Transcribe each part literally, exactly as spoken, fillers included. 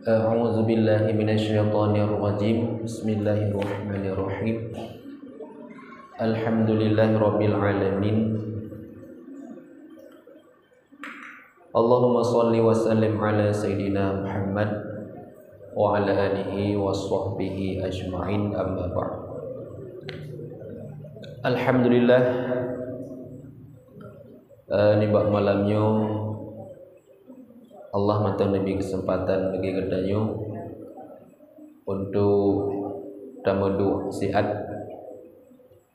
A'udzubillahi minasyaitonirrajim. Bismillahirrahmanirrahim. Alhamdulillahirabbil alamin. Allahumma shalli wa sallim ala sayyidina Muhammad wa ala alihi wa sahbihi ajma'in, amma ba'd. Alhamdulillah, eh, nibak malam nyoe Allah mantong neubri keuseumpatan bagi geutanyoe untuk tameuduek siat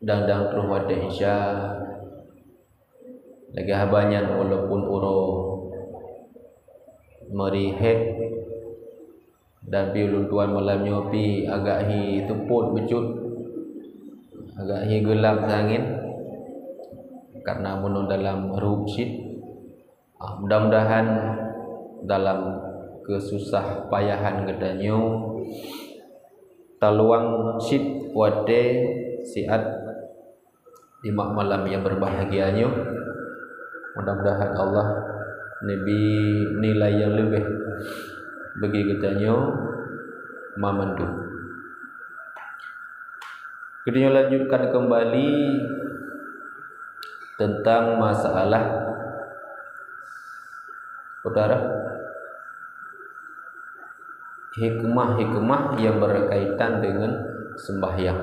dan, dan troh watée Isya. Lagée haba nyan, walaupun uroe meurihét, tapi ulôn tuan malam nyoe pih agak hi seupôt bacut, agak hi geulam siangén, karna meunoe dalam rhueng cit. Ah, mudah-mudahan dalam keususah payahan geutanyoe taluang cit watée siat di malam nyang berbahagia nyoe. Mudah-mudahan Allah neubri nilai nyang leubeh bagi geutanyoe mamandum. Geutanyoe lanjutkan kembali tentang masalah, Saudara, hikmah-hikmah yang berkaitan dengan sembahyang.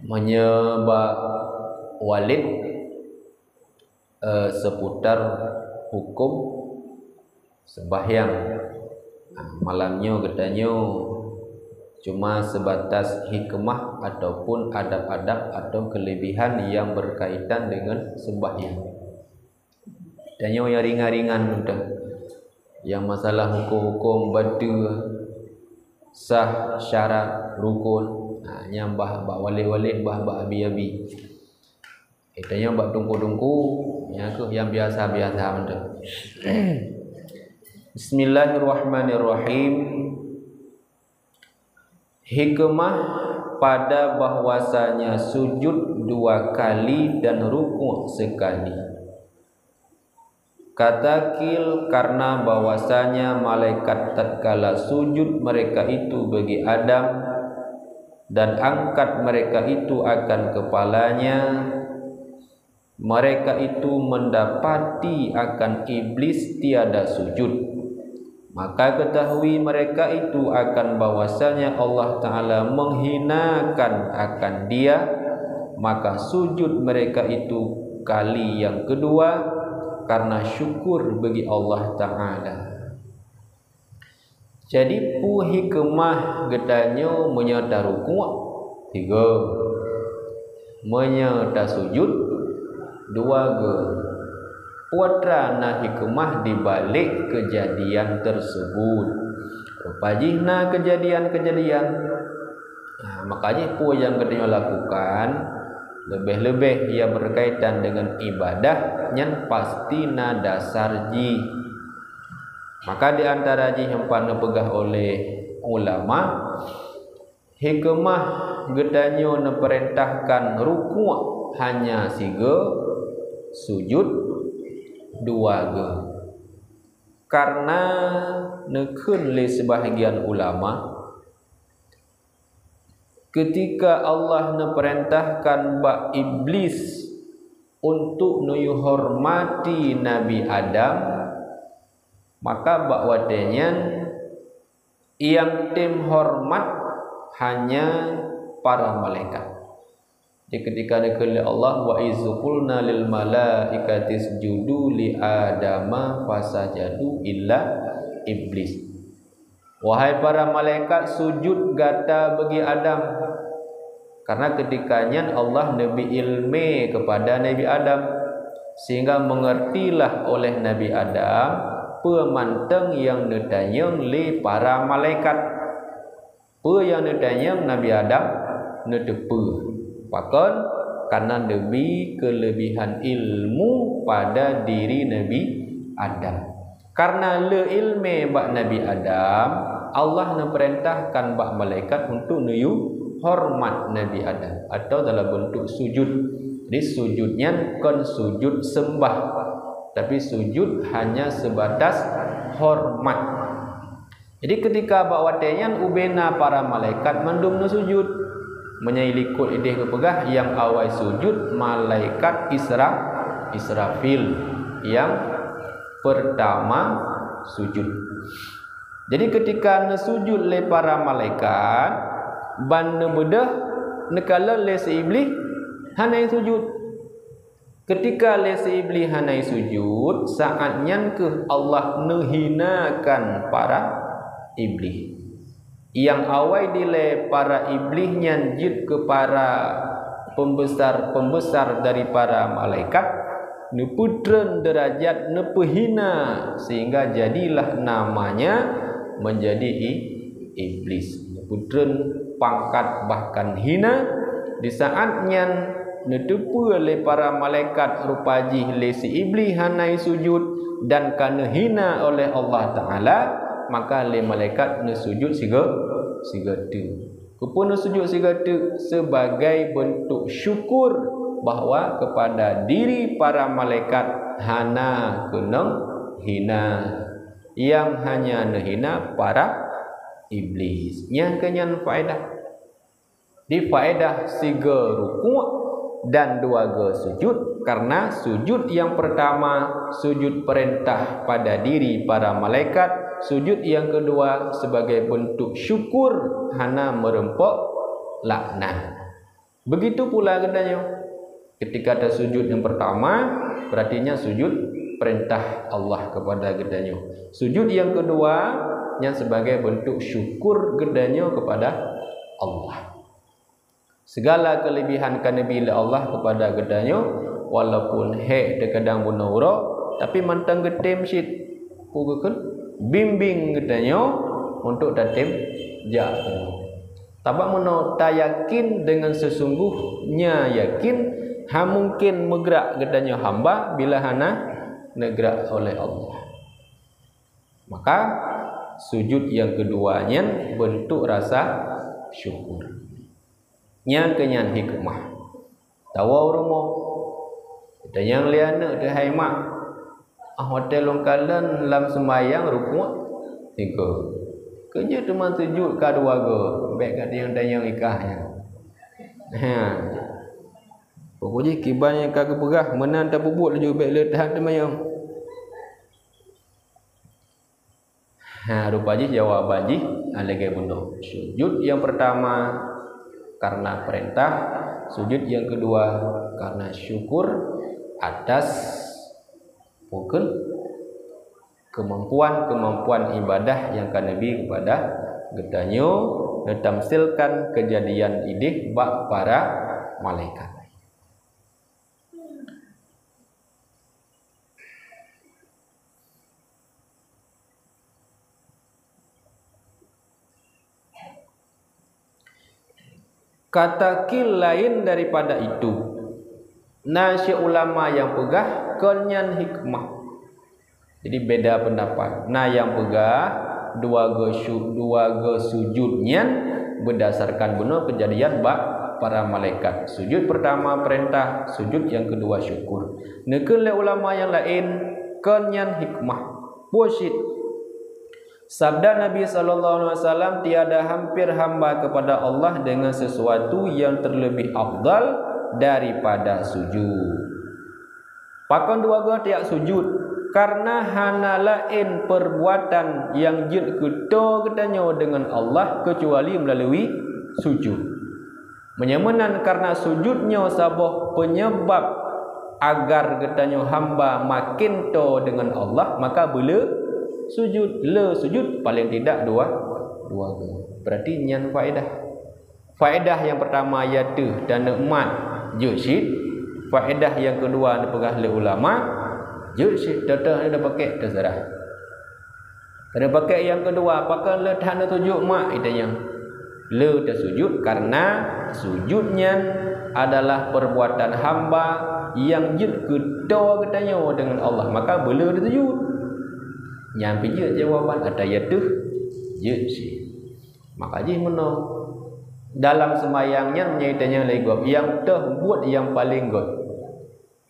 Meunyoe bak Walid, eh, seputar hukum sembahyang. Nah, malam nyoe geutanyoe cuma sebatas hikmah ataupun adab-adab atau kelebihan yang berkaitan dengan sembahyang. Tanyoe nyang ringan-ringan mantong. Nyang masalah huköm-huköm bateue, sah, syarat, rukun, ha, nyang bah bak Walid-Walid, bah bak Abi-Abi. Tanyoe bak Teungku-teungku, nyang keuh nyang biasa-biasa mantong. Bismillahirrahmanirrahim. Hikmah pada bahwasanya sujud dua kali dan rukuk sekali. Kata qil, karena bahwasanya malaikat tatkala sujud mereka itu bagi Adam dan angkat mereka itu akan kepalanya, mereka itu mendapati akan iblis tiada sujud. Maka ketahui mereka itu akan bahwasanya Allah Ta'ala menghinakan akan dia, maka sujud mereka itu kali yang kedua karena syukur bagi Allah Ta'ala. Jadi, peue hikmah geutanyoe meunyoe tarukuk? Tiga. Meunyoe tasujud? Dua go. Peue atra na hikmah di balik keujadian tersebut? Rupa jih na keujadian-keujadian. Nah, makajih peue nyang geutanyoe lakukan, leubeh-leubeh nyang berkaitan dengan ibadah, nyan pasti na dasar jih. Maka di antara jih nyang pat neupeugah oleh ulama, hikmah geutanyoe neupeurintahkan rukuk hanya sigo, sujud dua go. Karena neukheun lé sibahagian ulama, keutika Allah neupeurintahkan bak Iblis untuk neuyue hormati Nabi Adam, maka bak watée nyan nyang tem horeumat hanya para malaikat. Jadi, keutika neukheun lé Allah, "Wa iz qulna lil malaikati isjudu li Adama fasajadu illa Iblis." Wahai para malaikat, sujud gata bagi Adam. Karena keutika nyan Allah neubri iéleumé keupada Nabi Adam, sehingga meungeurtilah oleh Nabi Adam peue mantong nyang neutanyong lé para malaikat. Peue nyang neutanyong Nabi Adam neuteupeue. Pakon? Karena neubri keuleubehan ilmu pada diri Nabi Adam. Karena le iéleumé bak Nabi Adam, Allah neupeurintahkan bak malaikat untuk neuyue horeumat Nabi Adam atau dalam bentuk sujud. Jadi, sujud nyan kon sujud seumbah, tapi sujud hanya sebatas horeumat. Jadi, ketika bak watée nyan ubena para malaikat mandum neusujud. Meunyoe likot idéh geupeugah, nyang awai sujud malaikat Isra-, Israfil, nyang pertama sujud. Jadi, ketika neusujud lé para malaikat, ban neubeudôh neukalon lé si Iblih hana sujud. Ketika lé si Iblih hana sujud, saát nyan kheueh Allah neuhinakan para Iblih. Nyang awai dilée para Iblih nyan jeuet keu para pembesar-pembesar dari para malaikat, neupeutreun deurajat, neupeuhina, sehingga jadilah namanya menjadi i-, Iblis. Neupeutrön pangkat bahkan hina. Di saat nyan neuteupeue lé para malaikat rupa jih lé si Iblih hana sujud dan ka neuhina oleh Allah Taala, maka lé malaikat neusujud sigo-, sigoe teuk. Keupeue neusujud sigoe teuk? Sebagai bentuk syukur bahwa kepada diri para malaikat hana keunong hina. Nyang hanya neuhina para Iblis. Nyang keunyan faedah. Di faedah sigoe rukuk dan dua goe sujud, karena sujud yang pertama sujud perintah pada diri para malaikat, sujud yang kedua sebagai bentuk syukur hana meureumpok laknat. Begitu pula geutanyoe. Ketika tasujud nyang pertama, berarti nyan sujud perintah Allah kepada geutanyoe. Sujud yang kedua, nyan sebagai bentuk syukur geutanyoe kepada Allah. Segala kelebihan ka neubi lé Allah kepada geutanyoe, walaupun hék teukadang bunoe uroe, tapi mantong geutem cit. Peue geukheun? Bimbing geutanyoe untuk tatem jak. Sabab meunoe tayakin dengan sesungguhnya yakin, hana mungkin meugrak geutanyoe hamba bila hana neugrak oleh Allah. Maka sujud yang kedua nyan bentuk rasa syukur. Nyang keunyan hikmah. Tawoe u rumoh. Tanyong lé aneuk teuh, "Hai mak, ah watée lôn kalon lam seumayang rukuk sigoe. Keu jeuet teuma sujud ka dua goe, bék ka tanyong-tanyong ikah nyan." Ha. Pokok jih kiban nyang ka geupeugah meunan tapeubuet laju, bék le that teumanyong. Ha, rupa jih jawaban jih, ha, lagée bunoe. Sujud yang pertama karena perintah, sujud yang kedua karena syukur atas mungkin kemampuan-kemampuan ibadah yang ka neubi kepada geutanyoe, neutamsilkan kejadian idéh bak para malaikat. Kata qil lain daripada itu. Na syeh ulama nyang peugah kon nyan hikmah. Jadi beda pendapat. Na nyang peugah dua goe su-, dua goe sujud nyan berdasarkan bunoe kejadian bak para malaikat. Sujud pertama perintah, sujud yang kedua syukur. Neukheun lé ulama nyang laén kon nyan hikmah. Peue cit? Sabda Nabi sallallahu alaihi wasallam, "Tiada hampir hamba kepada Allah dengan sesuatu yang terlebih afdal daripada sujud." Pakon dua goe tajak sujud? Karena hana laén perbuatan nyang jeuet keu toe geutanyoe deungon Allah keucuali meulalu sujud. Meunyoe meunan, karena sujud nyoe saboh peunyeubab agar geutanyoe hamba maken toe deungon Allah, maka beule sujud, le sujud paléng tidak dua, dua goe. Berarti nyan faedah. Faedah nyang pertama yaitu taneuk mat jeuet cit. Faedah nyang keudua neupeugah lé ulama jeuet cit, teutoh neupakék teuseurah. Taneuk pakék nyang keudua, pakon le that neusujud mak, itanyong. Le tasujud karena sujud nyan adalah perbuatan hamba nyang jeuet keu toe geutanyoe deungon Allah, maka beule tasujud. Nyan pih jeuet jawaban, ata ya teuh jeuet cit. Maka jih meunoe, dalam seumayang nyan meunyoe itanyong lé gob, nyang teuh buet nyang paleng göt.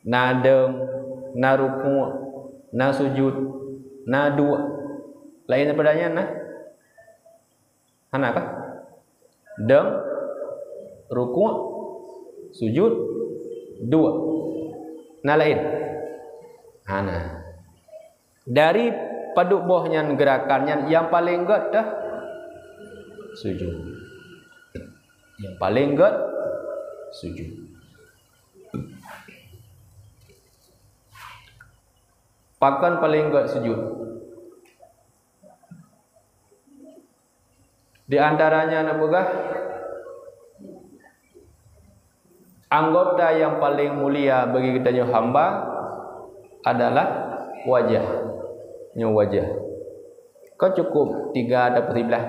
Na dong, na rukuk, na sujud, na duek. Laén daripada nyan na? Hana kah? Dong, rukuk, sujud, duek. Na laén? Hana. Dari padub boh nyan geurakan nyan nyang paleng gét teuh sujud. Nyang paleng gét sujud. Pakon paleng gét sujud? Di antaranya na peugah, anggota nyang paleng mulia bagi geutanyoe hamba adalah wajah. Nyoe wajah. Kon cukup tiga atau siblaih.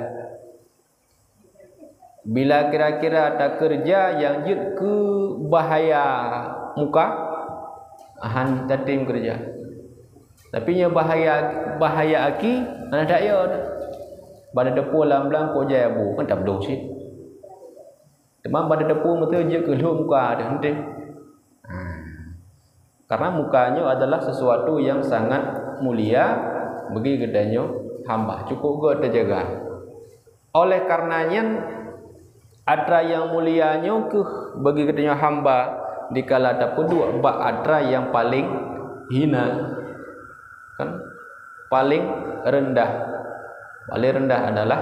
Bila kira-kira takeureuja nyang jeuet keu bahaya muka, hán tatem keureuja. Tapi nyoe bahaya, bahaya aki, hana that yo. Ban teupeu lam blang kok jai abu, kan tabloe cit. Teuma ban teupeu meuteujeuet keu lhok muka teuh, henteu. Ha. Karena muka nyoe adalah sesuatu yang sangat mulia bagi geutanyoe hamba. Cukup gét teujaga. Oleh karena nyan, atra nyang mulia nyoe keuh bagi geutanyoe hamba dikala tapeuduek bak atra nyang paleng hina. Kan? Paleng reundah. Paleng reundah adalah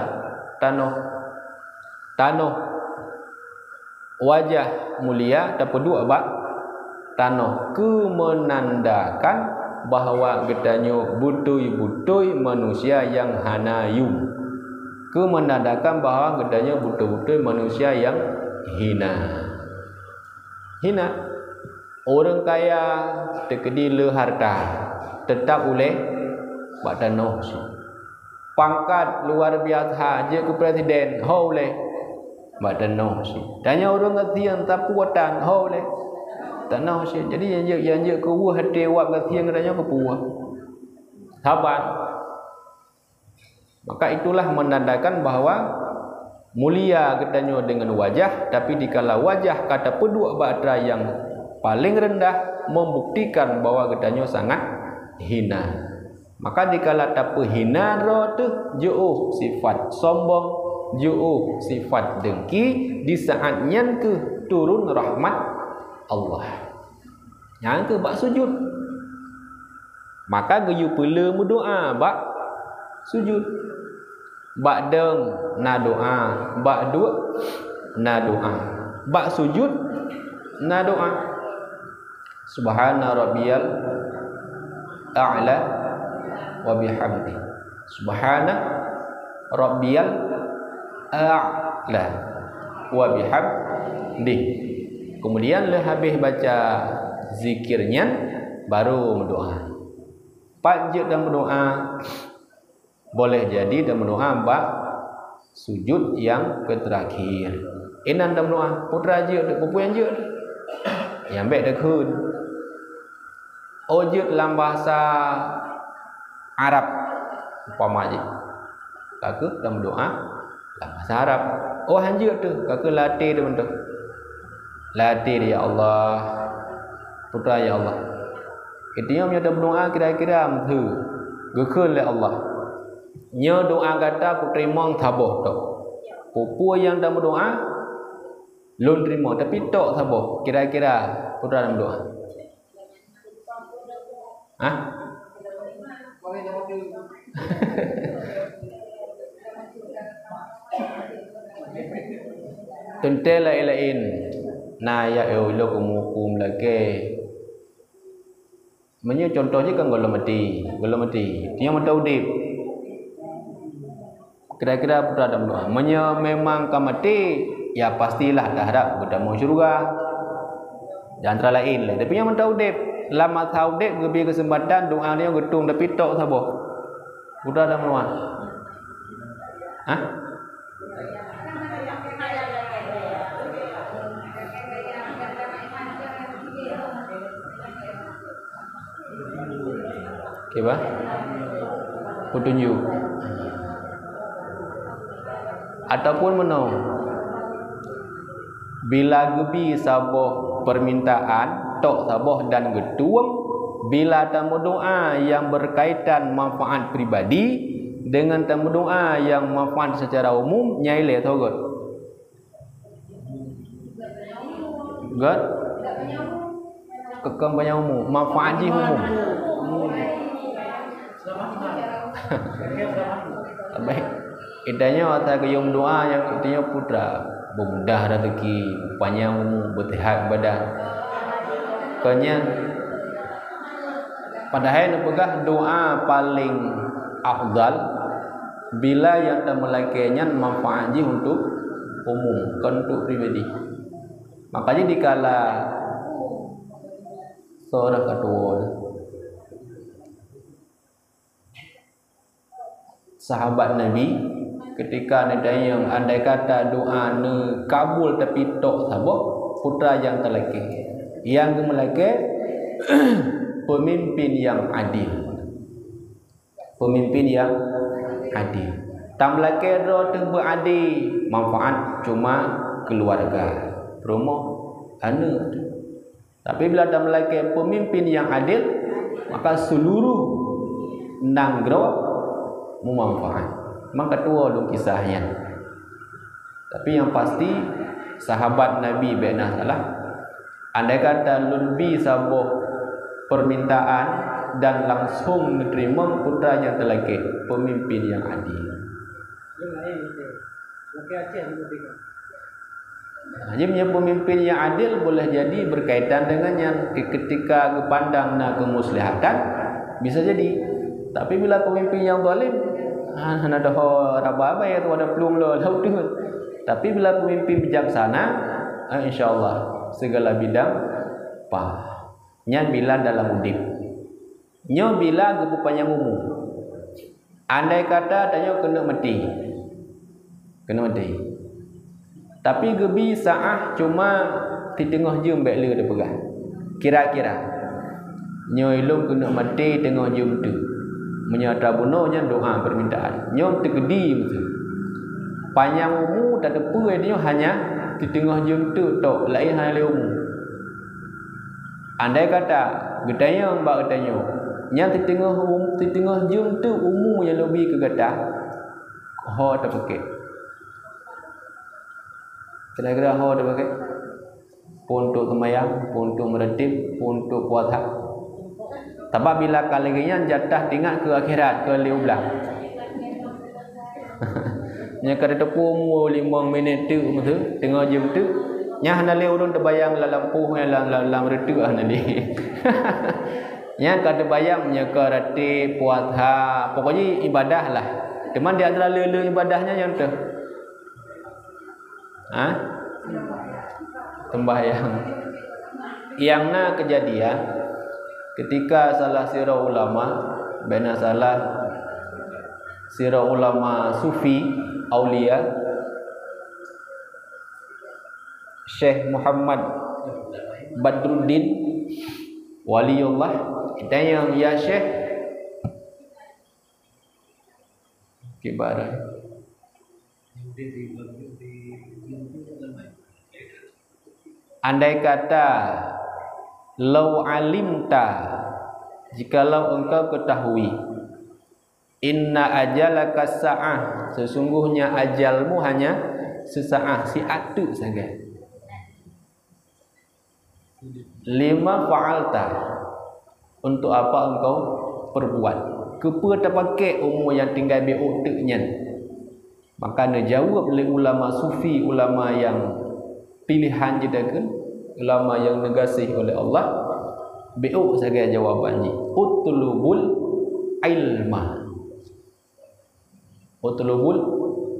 tanoh. Tanoh. Wajah mulia tapeuduek bak tanoh keu meunandakan bahwa geutanyoe beutôi-beutôi manusia nyang hana yum. Keu meunandakan bahwa geutanyoe beutôi-beutôi manusia nyang hina. Hina. Ureuëng kaya teukeudi le harta, teutap ulée bak tanoh cit. Pangkat luar biasa, jeuet keu presiden, ho ulée bak tanoh cit. Tanyoe ureuëng gasien, sapeue tan, ho ulée tanoh cit. Jadi nyang jeuet, nyang jeuet keu weueh até wab gasien geutanyoe keupeue? Saban. Maka itulah menandakan bahwa mulia geutanyoe deungon wajah, tapi dikala wajah ka tapeuduek bak atra nyang paleng reundah, membuktikan bahwa geutanyoe sangat hina. Maka dikala tapeuhina droe teuh, jiôh sifat sombong, jiôh sifat dengki, di saat nyan keuh turun rahmat Allah. Nyan keuh bak sujud. Maka geuyue peule meudoá bak sujud. Bak dong na doá, bak duek na doá, bak sujud na doá. Subhana rabbiyal a'la wa bihamdi. Subhana rabbiyal a'la wa bihamdi. Kemudian lheueh habéh baca zikir nyan, baru meudoá. Pat jeuet dan meudoá? Boleh jadi dan meudoá bak sujud nyang keuterakhir. Inan dan meudoá, putra jeuet, peue nyang jeuet? Nyang bék takheun. Oh, jeuet lam bahasa Arab, umpama jih. Ka keuh dan meudoá lam bahasa Arab. Oh, han jeuet teuh, ka keuh lam até teuh mantong. Lam até, "Ya Allah, putra ya Allah." Itu nyoe meunyoe dan meudoá kira-kira meuheu, geukheun lé Allah. Nyoe doá gata kuteurimong saboh tok. Peue-peue nyang tameudoá, lôn teurimong, tapi tok saboh. Kira-kira peue tameudoá? Hah? Teuntée laén-laén. Na ya, eh, ulôn keu muphom lagée. Meunyoe contoh jih kan gohlom maté, gohlom maté. Nyoe mantong udeb. Kira-kira peue tameudoá? Meunyoe memang ka maté, ya pastilah taharab geutamong syeuruga. Di antara laén lé. Tapi nyoe mantong udeb, lam masa udeb geubri keuseumpatan doá nyoe geutueng, tapi tok saboh. Peue tameudoá? Hah? Kiban? Peutunjuk. Ataupun meunoe, bila geubi saboh permintaan, tok saboh dan geutueng, bila tameudoá nyang berkaitan manfaat pribadi, Dengan tameudoa nyang manfaat secara umum, nyan ilée tho gét. Gét? Keu kon panyang umum, manfaat jih umum. Baik. Geutanyoe ata geuyue doa nyang geutanyoe putra, beumudah rezeki, panyang umu, beuseuhat badan. Kon nyan, padahai neupeugah doa paléng afdal bila nyang tameulakée nyan manfaat jih untuk umum, kon untuk pribadi. Makajih dikala seurah keudua sahabat Nabi, ketika neudayong andai kata doa neukabul tapi tok saboh, putra nyang talakée. Nyang geumeulakée peumimpin nyang adil. Peumimpin nyang adil. Tameulakée droe teuh beuadil, manfaat cuma keuluwarga, peurumoh, aneuëk. Tapi bila tameulakée peumimpin nyang adil, maka seuluruh nanggroe meumanfaat. Maka tuwoe lôn kisah nyan. Tapi nyang pasti, sahabat Nabi bék na salah. Andai kata lôn bi saboh peumintaan dan langsong neuteurimong, putra nyang talakée peumimpin nyang adil. Jadi, meunyoe peumimpin nyang adil boleh jadi berkaitan dengan nyan, ketika geupandang na keumuslihatan, bisa jadi. Tapi bila peumimpin nyang zalim, ha, hana doho raba-raba, ya, tu ada plueng lo, lau tu. Tapi bila peumimpin bijaksana, ha, insya Allah segala bidang paih. Nyan bila dalam udeb. Nyoe bila geupeupanyang umu. Andai kata tanyoe keuneuk maté, keuneuk maté, tapi geubi saáh cuma siteungoh jeuem bék le teupeugah. Kira-kira, nyoe ilôn keuneuk maté teungoh jeuem teuk. Meunyoe atra bunoe nyan doa peumintaan, nyoe teukeudi meuteue. Panyang umu tateupeue tanyoe hanya siteungoh jeuem teuk tok, laén hana lé umu. Andai kata geutanyong bak geutanyoe, nyan siteungoh um-, siteungoh jeuem teuk umu nyang lôn bi keu gata, ho tapakék? Kira-kira ho tapakék? Peue untuk seumayang, peue untuk meuratéb, peue untuk puasa. Sabab bila ka lagée nyan jatah teuingat keu akhirat, keu lhée u blang. Nyoe ka tateupeue umu limong minét teuk meuteue, teungoh jeuem teuk. Nyan hana lé ureuëng teubayang lam lampôh, lam, lam, lam reuteuek hana lé. Nyan ka teubayang nyoe ka ratéb, puasa, pokok jih ibadah lah. Teuma di antara le-le ibadah nyan nyang teuh. Ha? Sembahyang. Nyang na keujadian ketika salah sidroe ulama, bék na salah sidroe ulama sufi, aulia, Syekh Muhammad Badruddin Waliullah, ditanyong, "Ya Syekh," kibaran. Andai kata, "Lau alimta," jikalau engkau ketahui, "inna ajalaka sa'ah," sesungguhnya ajalmu hanya sesaat, siat teuk sagai. "Lima fa'alta," untuk apa engkau perbuat? Keupeue tapakék umu nyang tinggai bék teuk nyan? Maka neujaweueb lé ulama sufi, ulama nyang piléhan jih takheun, ulama nyang neugaséh oleh Allah, bék sagai jawaban jih, "Utlubul ilma." "Utlubul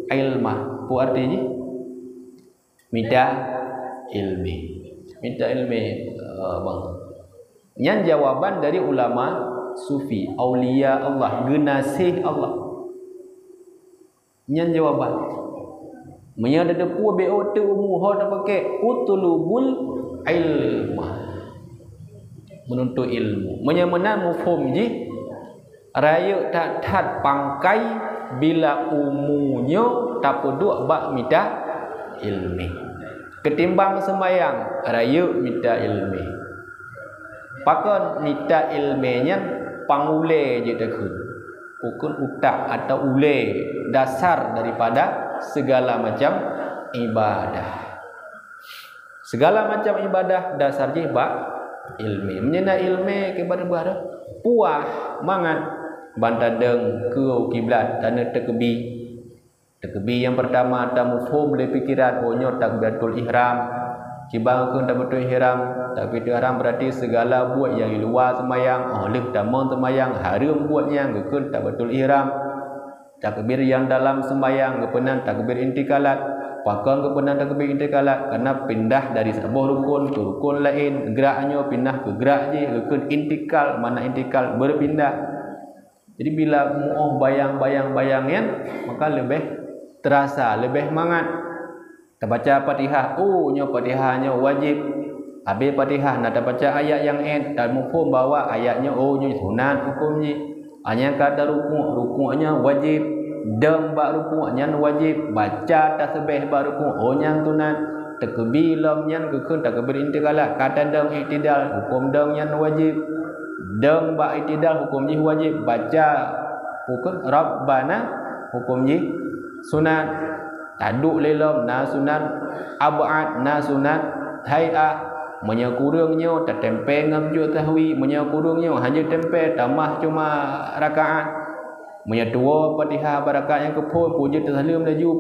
ilma." Peue arti jih? Mita ilmi. Mita ilmi, eh, bang. Nyan jawaban dari ulama sufi, aulia Allah, geunaséh Allah. Nyan jawaban. Meunyoe tateupeue bék teuk umu, ho tapakék, "Utlubul ilma." Menuntut ilmu. Meunyoe meunan mufhom jih, rayeuk that-that pangkai bila umu nyoe tapeuduek bak mita ilmi. Keutimbang seumayang, rayeuk mita ilmi. Pakon mita ilmi nyan pangulée jeuet takheun. Ukun utak atau ulée dasar daripada segala macam ibadah. Segala macam ibadah dasar jih bak ilmi. Meunyoe na ilmi, kiban buah dah puah mangat ban tadong keu kiblat, taneuk takbir. Takbir nyang pertama tamuphom lé pikiran, oh, nyoe takbiratul ihram. Kiban geukheun takbiratul ihram, takbiratul ihram berarti segala buet nyang di luwa seumayang, oh, lheueh tamong seumayang, hareuem buet nyang geukheun takbiratul ihram. Takbir nyang dalam seumayang geupeunan takbir intikalat. Pakon geupeunan takbir intikalat? Karena pindah dari saboh rukun keu rukun laén. Gerak nyoe pindah keu gerak jih, geukheun intikal, makna intikal berpindah. Jadi bila muoh bayang-bayang-bayang nyan, maka leubeh terasa, leubeh mangat. Tabaca Fatihah, oh, nyoe Fatihah nyoe wajéb. Habéh Fatihah na tabaca ayat nyang ét, tamuphom bahwa ayat nyoe, oh, nyoe sunat huköm jih. Nyang ka tarukuk, rukuk nyoe wajéb. Dong bak rukuk nyan wajéb. Baca tasbih bak rukuk, oh, nyan sunat. Takbir lom nyan geukheun takbir intikalat. Ka tadong iktidal, huköm dong nyan wajéb. Dong bak iktidal huköm jih wajéb. Baca huköm Rabbana huköm jih sunat. Taduek lé lom na sunat ab'ad, na sunat hai'ah. Meunyoe kureueng nyoe tateumpée ngon sujud sahwi, meunyoe kureueng nyoe hana teumpée tamah cuma rakaat. Meunyoe tuwoe Fatihah bak rakaat nyang keuphon, peue jeuet tasaleuem laju.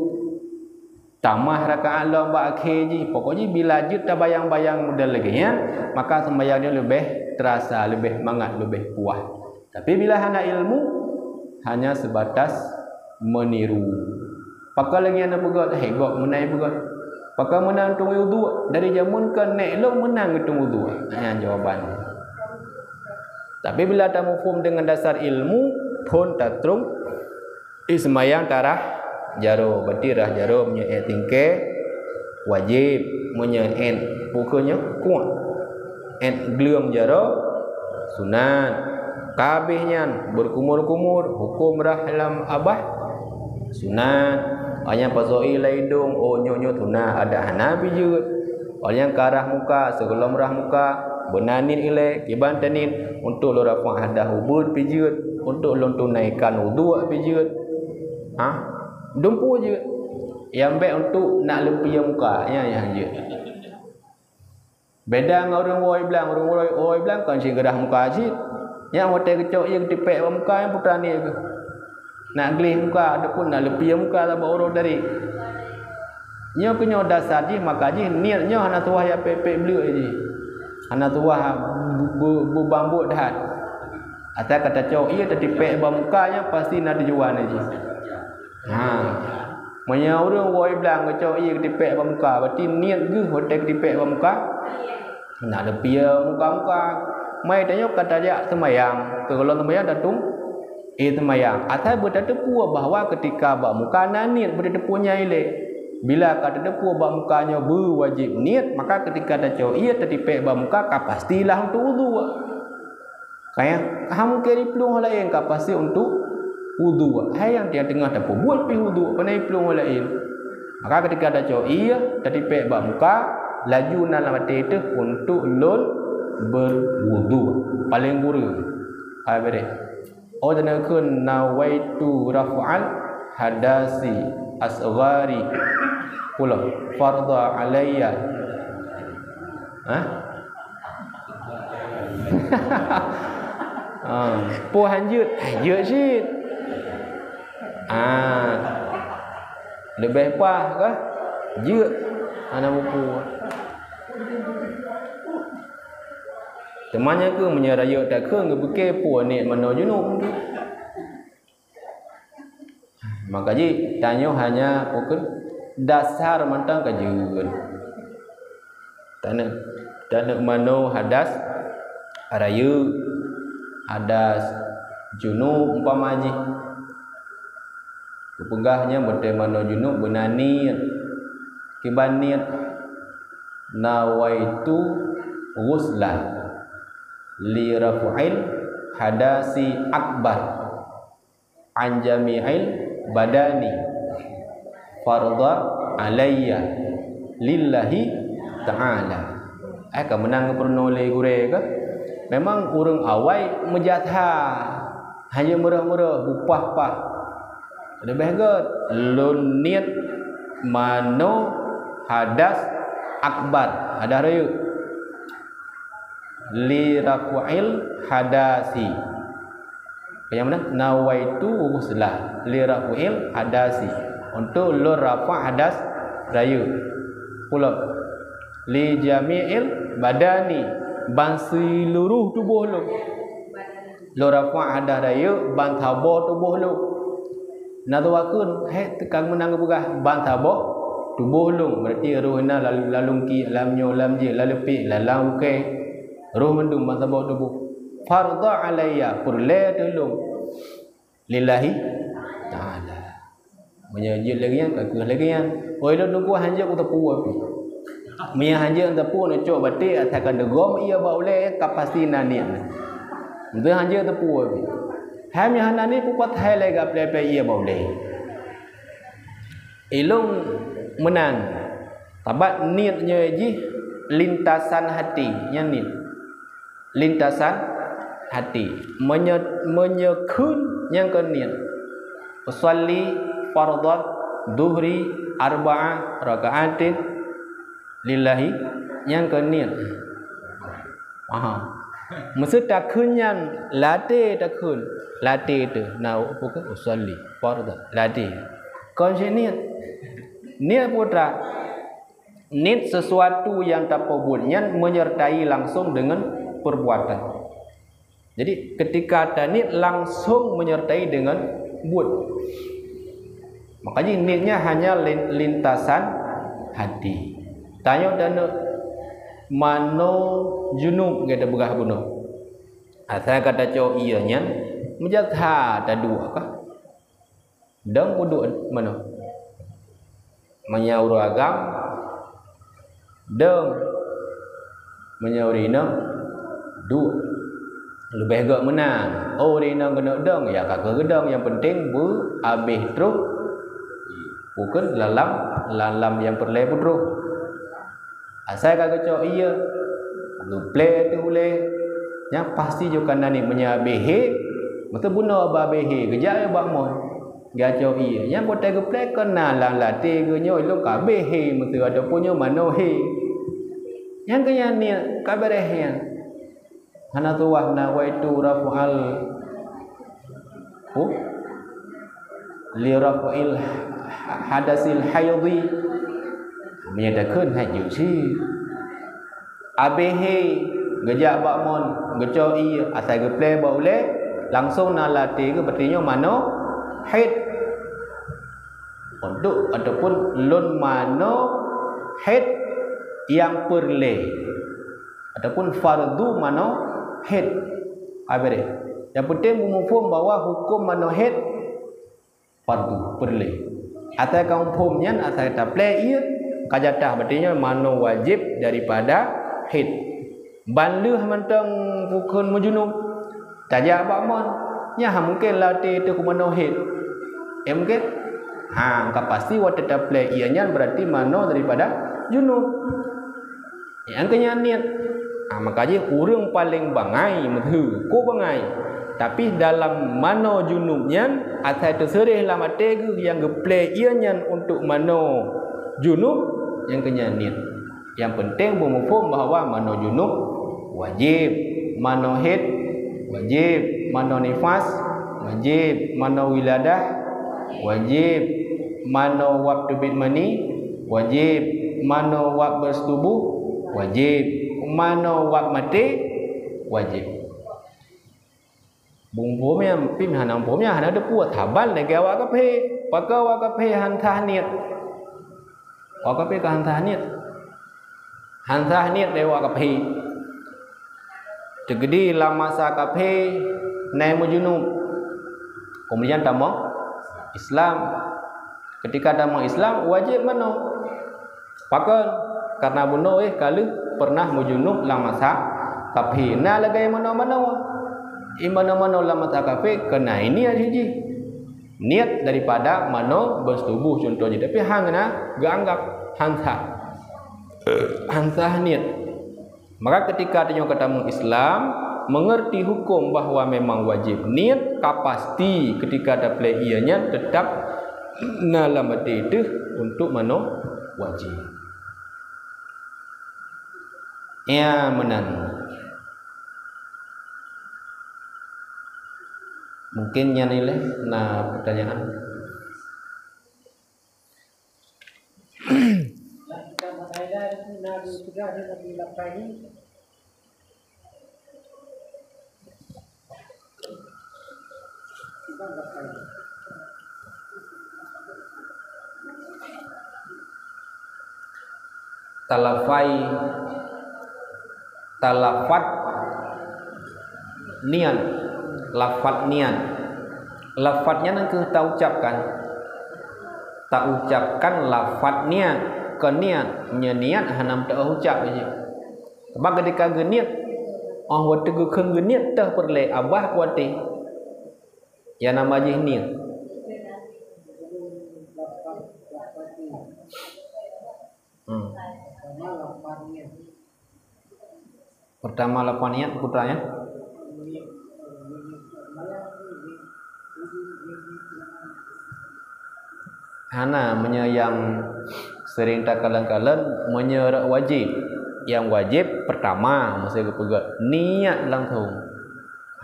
Tamah rakaat lom bak akhé jih. Pokok jih bila jeuet tabayang-bayang model lagée nyan, maka seumayang nyoe leubeh terasa, leubeh mangat, leubeh puah. Tapi bila hana ilmu, hanya sebatas meniru. Pakon lagée na peugét, "Hei, gob meunan peugét." Pakon meunan tueng uduk, dari jameun keu nék lôn meunan geutueng uduk. Nyan jawaban. Tapi bila tamuphom deungon dasar ilmu, phon tatrueng Ih seumayang tarah jaroe, berarti rah jaroe meunyoe ét tingkée wajéb, meunyoe ét pukon nyoe kuat. Ét gleueng jaroe sunat. Ka habéh nyan, berkumur-kumur, huköm rah lam abah sunat. Hanya pasoe lam idong, oh, nyoe-nyoe sunat, adak hana pijeuet. Óh lheueh nyan ka rhah muka, sigohlom rhah muka, beuna niet ilée, kiban taniet, untuk lôn rafa' hadah ubeut pijeuet, untuk lôn tunaikan uduk pijeuet. Ha? Dumpeue jeuet. Nyang bék untuk nak leupie muka, nyan nyang jeuet. Beda ngon ureuëng woe blang, ureuëng woe, woe blang kon cit geurhah muka cit. Nyang watée geucok ié geutipék bak muka, nyang putra niet geuh. Nak gleh muka ataupun nak leupie muka saboh uroe tadi. Nyoe keuh nyoe dasar jih, maka jih niet nyoe hana tuwah ya pek-pek bleuk jih. Hana tuwah bu-, bu-, beubambot that. Asai ka tacok ié tatipék bak muka nyan pasti na tujuan jih. Ha. Meunyoe ureuëng woe blang geucok ié geutipék bak muka, berarti niet geuh watée geutipék bak muka. Nak leupie muka-muka. Mai tanyoe ka tajak seumayang, keu gohlom seumayang tatung, eh, seumayang. Asai beutateupeue bahwa keutika bak muka na niet, beutateupeue nyan ilée. Bila ka tateupeue bak muka nyoe beuwajéb niet, maka keutika tacok ié tatipék bak muka ka pastilah untuk uduk. Kaya, ka mungken iplueng laén ka pasti untuk uduk. Hai nyang tiang teungoh tapeubuet pih uduk, pane iplueng laén. Maka keutika tacok ié, tatipék bak muka, laju na lam até teuh untuk lôn berwuduk. Paleng gureueng. Hai bereh. Oh, dan kheun nawaitu raf'al hadasi asghari. Pulo. Fardha alayya. Hah? Ah, peue hanjeuet? Hanjeuet cit. Ah. Leubeh paih kah? Jeuet. Hana muphom. Teuma nyan keuh meunyoe rayeuk takheun geupike peue niet manoe junub. Maka jih, tanyoe hanya pukon dasar mantong ka jeuet. Taneuk, taneuk manoe hadas rayeuk, hadas junub umpama jih. Geupeugah nyan beutôi manoe junub beuna niet. Kiban niet, nawaitu ghusla li raf'il hadasi akbar an jami'il badani fardha alayya lillahi ta'ala. Eh, ka meunan geupeurunoe lé gurée kah? Memang ureuëng awai meujasha. Hana meurah-meurah, bupah-pah. Leubeh gét, lôn niet manoe hadas akbar, hadas rayeuk. Li raf'il hadasi. Nyang meunan, nawaitu ghusla li raf'il hadasi. Untuk lôn rafa' hadas rayeuk. Ulang. Li jami'il badani, ban seuluruh tuboh lôn. Lôn rafa' hadas rayeuk ban saboh tuboh lôn. Na teuwakheun, hék teuka meunan geupeugah ban saboh tuboh lôn, berarti roh na lalungki, lam nyoe, lam jih, lam leupie, lam ukée. Roh mandum ban saboh tuboh. Fardha alayya, peureulée ateueh lôn. Lillahi ta'ala. Meunyoe jeuet lagée nyan, ka kheueh lagée nyan. Oi, lôn teungku hanjeuet kuteupeue pih. Meunyoe hanjeuet teupeue, neucok baté, asai ka neugom ié bak ulée, ka pasti na niet. Meunyoe hanjeuet teupeue pih. Hai meunyoe hana niet, peue pat hai lé geuplé-plé ié bak ulée. Ilôn meunan. Sabab niet nyoe jih lintasan hati, nyan niet. Lintasan hati. Meunyoe, meunyoe kheun nyang keu niet. Usalli fardhat dhuhri arba'a raka'atin lillahi, nyang keu niet. Aha. Meuseu takheun nyan, latée takheun, latée teuh. Na, usalli fardhat, latée. Kon cit niet. Niet putra. Niet sesuatu nyang tapeubuet nyan menyertai langsung dengan perbuatan. Jadi, ketika taniet langsung menyertai dengan buet. Makanya nietnya hanya lin-, lintasan hati. Tanyoe dan manoe junub gata peugah bunoe. Asai ka tacok ié nyan, meujak that taduek ka. Dong peuduek manoe. Meunyoe ureuëng agam, dong. Meunyoe ureuëng inong, duek. Leubeh gét meunan. Oh, ureuëng inong keuneuk dong, ya ka kheueh geudong. Nyang penting beu abéh troh. Bukon lam, lam, lam nyang peureulée peutroh. Asai ka geucok ié, geuplé teuh ulée, nyan pasti jok ka na niet. Meunyoe abéh hé, meuteubunoe bak abéh hé, geujak bak mon, geucok ié. Nyan watée geuplé kon na lam latée geuh nyoe lôn ka abéh hé, meuteu ataupun nyoe manoe hé. Nyan keuh nyan niet ka beureh nyan. Hana tuwah nawaitu raf'al, oh, li raf'il hadasil haidhi. Meunyoe takheun hai jeuet cit. Abéh hé geujak bak mon, geucok ié, asai geuplé bak ulée, langsung na latée geuh, berarti nyoe manoe haid. Untuk ataupun lôn manoe haid nyang peureulée. Ataupun fardu manoe haid. Abéh. Nyang penting meumuphom bahwa huköm manoe haid fardu, peureulée. Asai ka muphom nyan, asai taplé ié, ka jatah, berarti nyoe manoe wajéb daripada haid. Ban lheueh mantong bukon meujunub, tajak bak mon, nyan hana mungken latée teuh keu manoe haid. Eh, mungken? Ha, ka pasti watée taplé ié nyan berarti manoe daripada junub. Nyang keuh nyan niet. Ha, maka jih ureuëng paleng bangai meuheu, kok bangai. Tapi dalam manoe junub nyan, asai teuseureh lam até geuh nyang geuplé ié nyan untuk manoe junub, nyang keuh nyan niet. Nyang penting beumuphom bahwa manoe junub wajéb, manoe haid wajéb, manoe nifas wajéb, manoe wiladah wajéb, manoe wab teubiet mani wajéb, manoe wab beuseutuboh wajéb, manoe wab maté wajéb. Bungbu meunan pih hana muphom nyan hana teupeue, saban lagée awak kafé. Pakon awak kafé han sah niet? Awak kafé ka han sah niet. Han sah niet lé awak kafé. Teukeudi lam masa kafé na meujunub. Keumudian tamong Islam. Ketika tamong Islam, wajéb manoe. Pakon? Karena bunoe ka lheueh pernah meujunub lam masa kafé. Na lagée manoe-manoe. I manoe-manoe lam masa kafé keunan niet jih. Niet daripada manoe beuseutuboh contoh jih, tapi hana geuanggab han sah. Han sah niet. Maka ketika tanyoe ka tamong Islam, Mengerti hukum bahwa memang wajib niet, ka pasti ketika tapeulheueh ie nyan teutap na lam até teuh untuk manoe wajib. Ya, meunan. Mungkin nyan ilée na pertanyaan. Talafai, talafat niet, lafat niet. Lafat nyan keuh taucapkan. Taucapkan lafat niet, kon niet. Meunyoe niet hana meutuah ucap jih. Sebab ketika geuniet, oh, watée geukheun geuniet teuh peureulée abah kuaté. Ya nama jih niet. Hmm. Pertama lafaz niet, putra ya. Hana, meunyoe nyang sering takalon-kalon, meunyoe rot wajib. Nyang wajib pertama, mesti geupeugah niet langsung.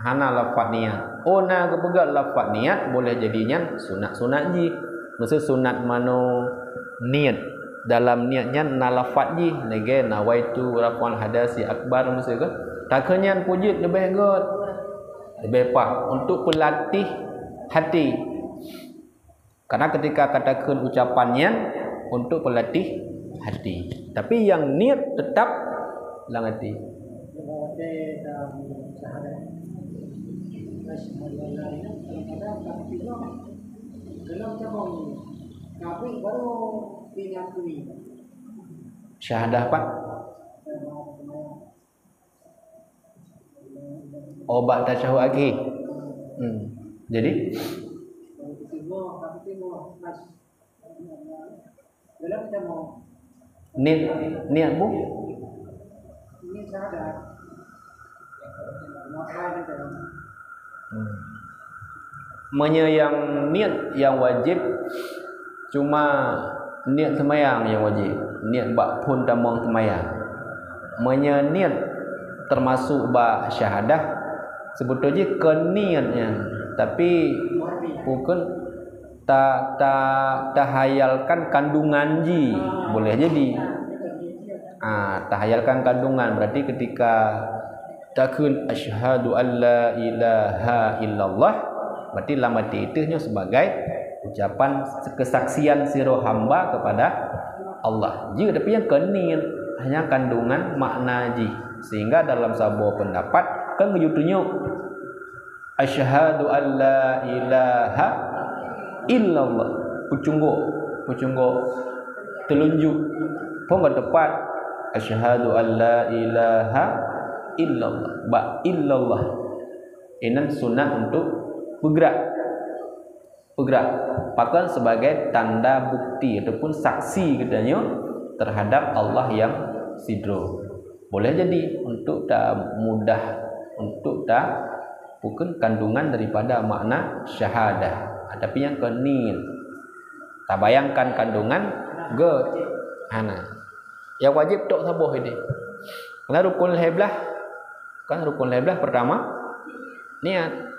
Hana lafaz niet. Oh, na geupeugah lafaz niet, boleh jadi nyan sunat-sunat jih. Mesti sunat manoe niet. Dalam niet nyan na lafaz jih, lagée nawaitu raf'al hadasi akbar, mesti geuh. Takheun nyan peue jeuet leubeh gét. Leubeh paih untuk peulatih hati. Karena ketika ka takheun ucapan nyan untuk peulatih hati. Tapi nyang niet teutap lam hati. Syahadah apa? Oh, bak tasyahud akhé. Hmm. Jadi? Niet, niet bu? Hmm. Meunyoe nyang niet nyang wajéb, cuma niet seumayang nyang wajéb, niet bak phon tamong seumayang. Meunyoe niet teumasok bak syahadah, seubeutôi jih kon niet nyan, tapi bukon ta-, ta-, tahayalkan kandungan jih, boleh jadi. Ah, tahayalkan kandungan, berarti ketika takheun, "Asyhadu an la ilaha illallah," berarti lam até teuh nyoe sebagai ucapan kesaksian sidroe hamba kepada Allah. Jeuet, tapi nyang kon niet, hanya kandungan makna jih. Sehingga dalam saboh pendapat, kan geuyue tunyok, "Asyhadu an la ilaha illallah." Peucunggok, peucunggok teulunjuk. Phon ka teupat, "Asyhadu an la ilaha illallah." Bak illallah. Inan sunat untuk peugrak. Peugrak. Pakon? Sebagai tanda bukti ataupun saksi geutanyoe terhadap Allah nyang sidroe. Boleh jadi untuk ta mudah, untuk ta bukon kandungan daripada makna syahadah. Ah, tapi nyang kon niet. Tabayangkan kandungan gét. Hana. Nyang wajéb tok saboh ini. Karena rukun lhée blaih, kan rukun lhée blaih pertama niet.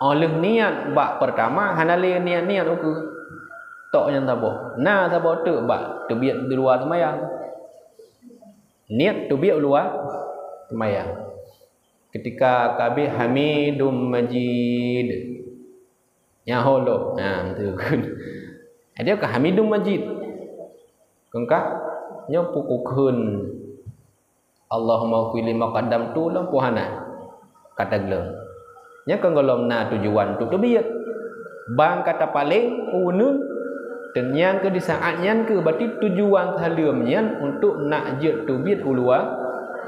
Oh lheueh niet bak pertama, hana lé niet-niet ukeue. Tok nyang saboh. Na saboh teuk bak teubiet di luwa seumayang. Niet teubiet u luwa seumayang. Ketika ka abéh Hamidum Majid. Nyan ho lom. Ha, tu. Dia ka Hamidum Majid. Keungkah, nyoe pukukheun. Allahumma ighfirli ma qaddamtu lom pun hana. Ka teugleng. Nyan kan gohlom na tujuan untuk teubiet. Ban ka tapaleng uneun, dan nyang keu di saat nyan keu berarti tujuan saleuem nyan untuk nak jeuet teubiet u luwa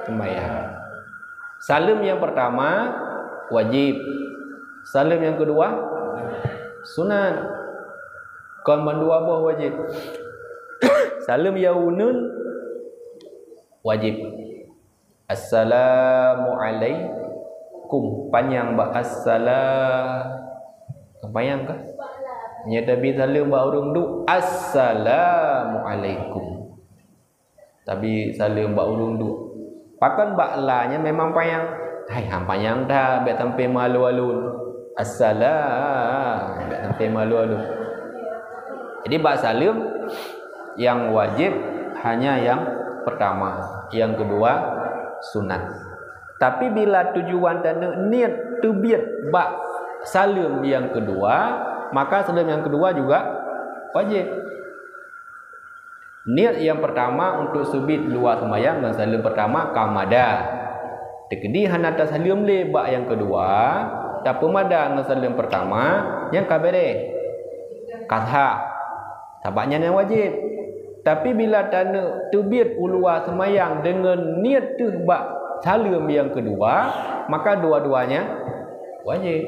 seumayang. Saleuem nyang pertama wajéb. Saleuem nyang keudua sunat. Kon mandua boh wajéb. Saleuem nyang uneun wajéb. Assalamualaikum. Panyang bak assala-, panyang kah? Nyan tabi saleuem bak ureuëng duek, "Assalamualaikum." Tabi saleuem bak ureuëng duek. Pakon bak la nyan memang panyang. Hai, han panyang that, bék sampai meualu-alu. Assala, bék sampai meualu-alu. Jadi bak saleuem, yang wajib hanya yang pertama, yang kedua sunat. Tapi bila tujuan taneuk niet teubiet bak saleuem yang kedua, maka saleuem yang kedua juga wajib. Niet nyang peurtama untuk seubiet luwa seumayang ngon saleuem peurtama ka mada. Teukeudi hana tasaleuem lé bak nyang keudua, tapeumada ngon saleuem peurtama, nyan ka beureh, ka sah. Sabab nyan nyang wajéb. Tapi bila taneuk teubiet u luwa seumayang deungon niet teuh bak saleuem nyang keudua, maka dua-dua nyan wajéb.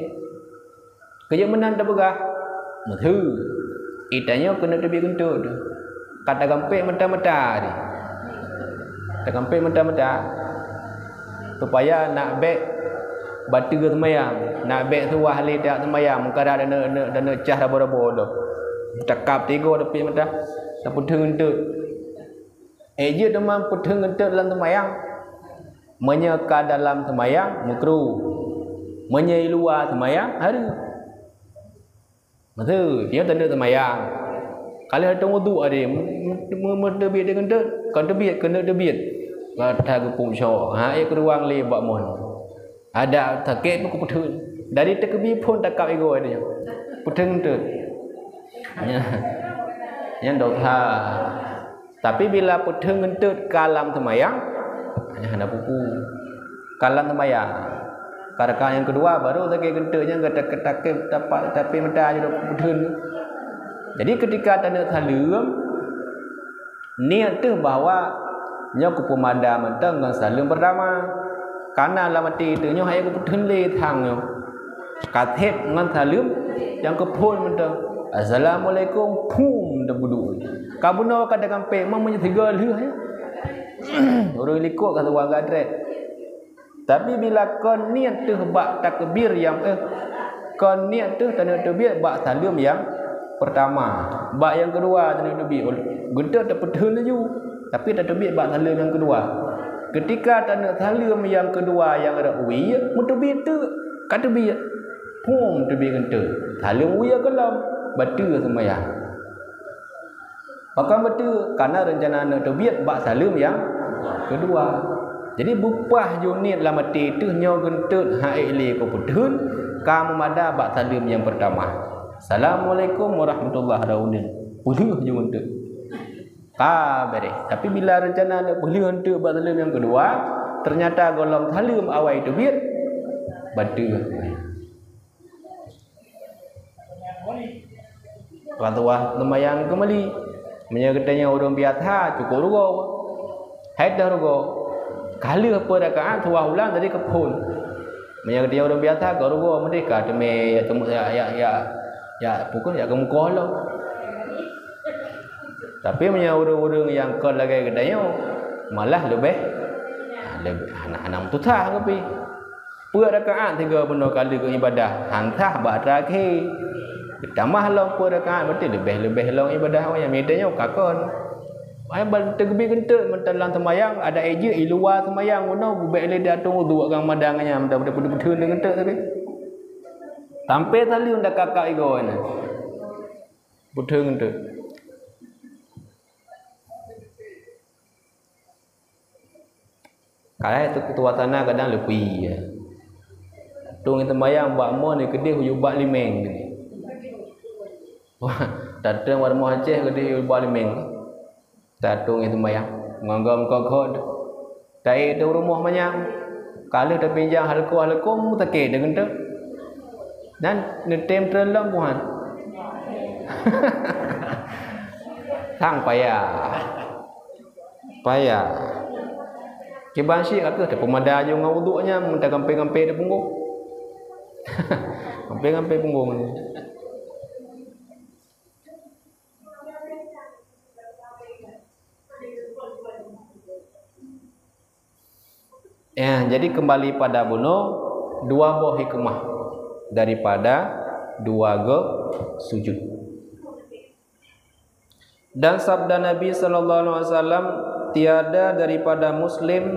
Keujeuet meunan tapeugah, "Meutheue, itanyoe keuneuk teubiet geunteuk teuh." Ka tagampék meuta-meuta teuh. Tagampék meuta-meuta. Supaya nak bék bateue seumayang, nak bék suwah lé tajak seumayang, meukarat dan, dan, dan cah rabo-rabo doh. Takab tigo tapi meuta, tapeutheun geunteuk. Eh, jeuet teuma peutheun geunteuk lam seumayang. Meunyoe ka dalam seumayang, meukruh. Meunyoe i luwa seumayang, hareuem. Maksud, nyoe tanda seumayang. Ka lheueh ateueh wudhu tadi, me-, me-, me-, meuteubiet deungon teut, kon teubiet, keuneuk teubiet. Ka that geupeucok, ha, ék keuruang lé bak mon. Adak sakét pun kupeutheun. Dari teukeubie phon takab igoe tadi. Peutheun teut. Nyan, nyan dosa. Tapi bila peutheun geunteuk ka lam seumayang, hana peue-peue. Ka lam seumayang. Ka rakaat nyang keudua baru sakét geunteuk nyan gata-, gata-, tapi mata jih peutheun. Jadi ketika taneuk saleuem, niet teuh bahwa nyoe kupeumada mantong ngon saleuem peurtama. Kana lam até teuh nyoe hana kupeutheun lé thang nyoe. Ka sép ngon saleuem nyang keuphon mantong. Assalamualaikum, phum, teubeuduek. Ka bunoe ka tagampék, meunyoe sigoe lheueh nyan. Ureuëng likot ka suwah gadret. Tapi bila kon niet teuh bak takbir nyang, eh, kon niet teuh taneuk teubiet bak saleuem nyang peurtama, bak nyang keudua taneuk teubiet, geunteuk tapeutheun laju, tapi tateubiet bak saleuem nyang keudua. Keutika taneuk saleuem nyang keudua nyang rot wie, meuteubiet teuk, ka teubiet. Phom, teubiet geunteuk. Saleuem wie gohlom, bateue seumayang. Pakon beutôi, kana reuncana neuk teubiet bak saleuem nyang keudua. Jadi beupaih ju niet lam até teuh nyoe geunteuk hana ék lé kupeutheun, ka meumada bak saleuem nyang peurtama. Assalamualaikum warahmatullahi wabarakatuh. Peulheueh ju geunteuk. Ka beureh. Tapi bila reuncana neuk peulheueh geunteuk bak saleuem nyang keudua, teunyata gohlom saleuem awai teubiet, bateue. Rasuah seumayang keumali. Meunyoe geutanyoe ureuëng biasa, cukôp rugoe. Hai dah rugoe. Ka lheueh peuet rakaat, suwah ulang jadi keuphon. Meunyoe geutanyoe ureuëng biasa, ka rugoe meudeh ka teumé ya teumu-, ya, ya, ya, ya, pukon ya keumukoh lom. Tapi meunyoe ureuëng-ureuëng nyang kon lagée geutanyoe, malah leubeh, leubeh hana, hana meutusah keupi. Peuet rakaat sigoe bunoe ka lheueh ibadah, han sah bak atra akhé. Tamah lom peuet rakaat, berarti leubeh-leubeh lom ibadah awai nyan. Mita nyoe ka kon. Ai ban teubiet geunteuk mantong lam seumayang, adak ék jeuet i luwa seumayang bunoe, gubek lé di ateueh udhu agam madang nyan, mantong peutheun geunteuk tapi. Sampai saleuem dak kakak igoe nyan. Peutheun geunteuk. Kadang itu suasana kadang leupie, ya. Tueng seumayang bak mon keudeh u bak limeng. Wah, datang bak rumoh Aceh keudeh u bak limeng. Tueng seumayang, ngon gom kokot. Taék teuh rumoh manyang. Ka lheueh tapinjang halko-halko, sakét deungon teuh. Nan neutem treun lom buhan. Sang payah. Payah. Kiban syik ka keuh tapeumada ju ngon uduk nyan, meuta gampé-gampé di punggong. Gampé-gampé punggong. Ya, jadi kembali pada bunoe, dua boh hikmah daripada dua go sujud. Dan sabda Nabi sallallahu alaihi wasallam, "Tiada daripada muslim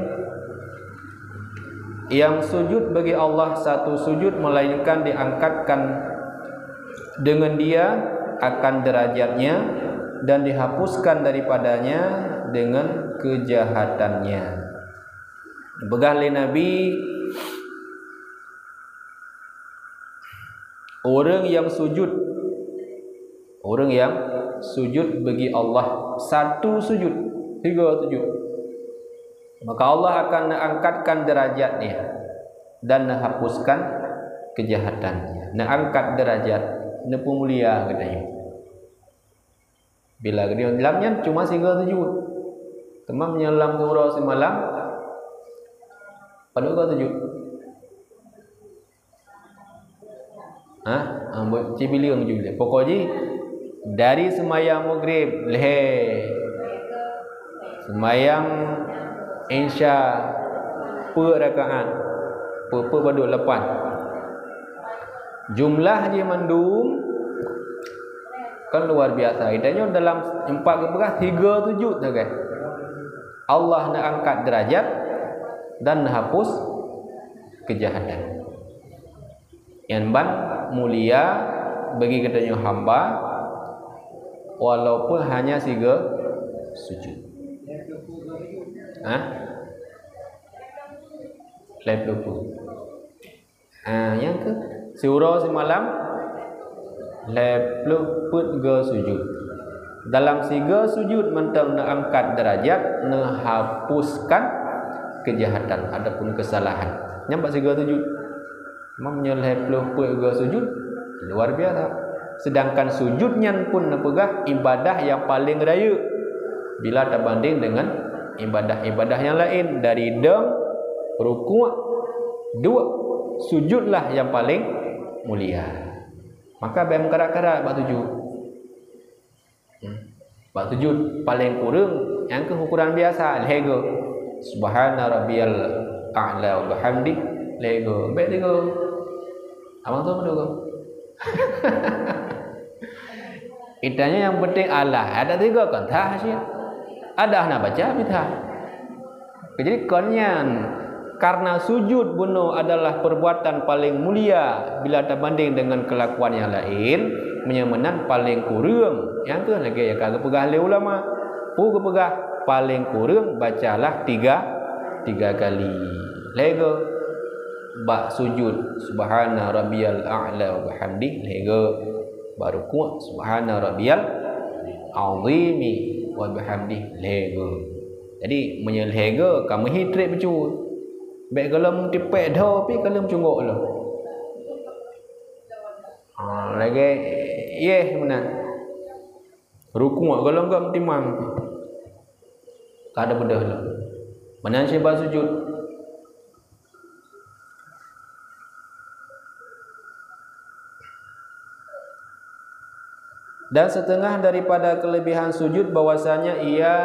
yang sujud bagi Allah satu sujud melainkan diangkatkan dengan dia akan derajatnya dan dihapuskan daripadanya dengan kejahatannya." Peugah lé Nabi, ureuëng yang sujud, ureuëng yang sujud bagi Allah, satu sujud, tiga sujud, maka Allah akan angkatkan derajat dia dan neuhapuskan kejahatan dia. Neuangkat derajat, neupeumulia geutanyoe. Bila geutanyoe lam nyan cuma sigoe sujud. Teuma meunyoe lam siuroe simalam, padub goe sujud? Hah? Ah, buet cibileung jih. Pokok jih, dari seumayang maghrib, lhée. Seumayang isya, peuet rakaat. Peuet-peuet padub? Lapan. Jumlah jih mandum kan luar biasa. Geutanyoe dalam empat geupeugah, tiga sujud sagai. Allah neuangkat derajat dan neuhapus kejahatan. Nyan ban mulia bagi geutanyoe hamba, walaupun hanya sigoe sujud. Hah? Lhée ploh peuet. Ha, nyang keu siuroe simalam, lhée ploh peuet goe sujud. Dalam sigoe sujud mantong neuangkat derajat, neuhapuskan kejahatan ataupun kesalahan. Nyan bak sigoe sujud. Meunyoe lhée ploh peuet goe sujud, luar biasa. Sedangkan sujud nyan pun neupeugah ibadah nyang paleng rayeuk bila tabandeng deungon ibadah-ibadah nyang laén, dari dong, rukuk, duek, sujudlah nyang paleng mulia. Maka bék meukarat-karat bak sujud. Hmm. Bak sujud paleng kureueng, nyang keuh ukuran biasa, lhée goe. Subhana rabbiyal a'la wa bihamdi, lhée goe. Bék tiga. Abang tu padub goe? Geutanyoe nyang penting Allah. Ada tiga kan? Tah sih. Ada hana baca, bita. Jadi, kon nyan, karena sujud bunoe adalah perbuatan paling mulia bila tabandeng dengan kelakuan yang lain, meunyoe meunan paleng kureueng, nyang keuh lagée nyang ka geupeugah lé ulama. Peue geupeugah? Paleng kureueng bacalah tiga, tiga kali. Lhée goe. Bak sujud, subhana rabbiyal a'la wa bihamdi, lhée goe. Bak rukuk, subhana rabbiyal azimi wa bihamdi, lhée goe. Jadi, meunyoe lhée goe, ka meuhi treb bacut. Bék gohlom tipék dho pih gohlom cunggok lom. Ha, lagée yeh meunan. Rukuk gohlom gam timang. Ka ada beudôh lom. Meunan cit bak sujud. Dan setengah daripada kelebihan sujud bahwasanya ia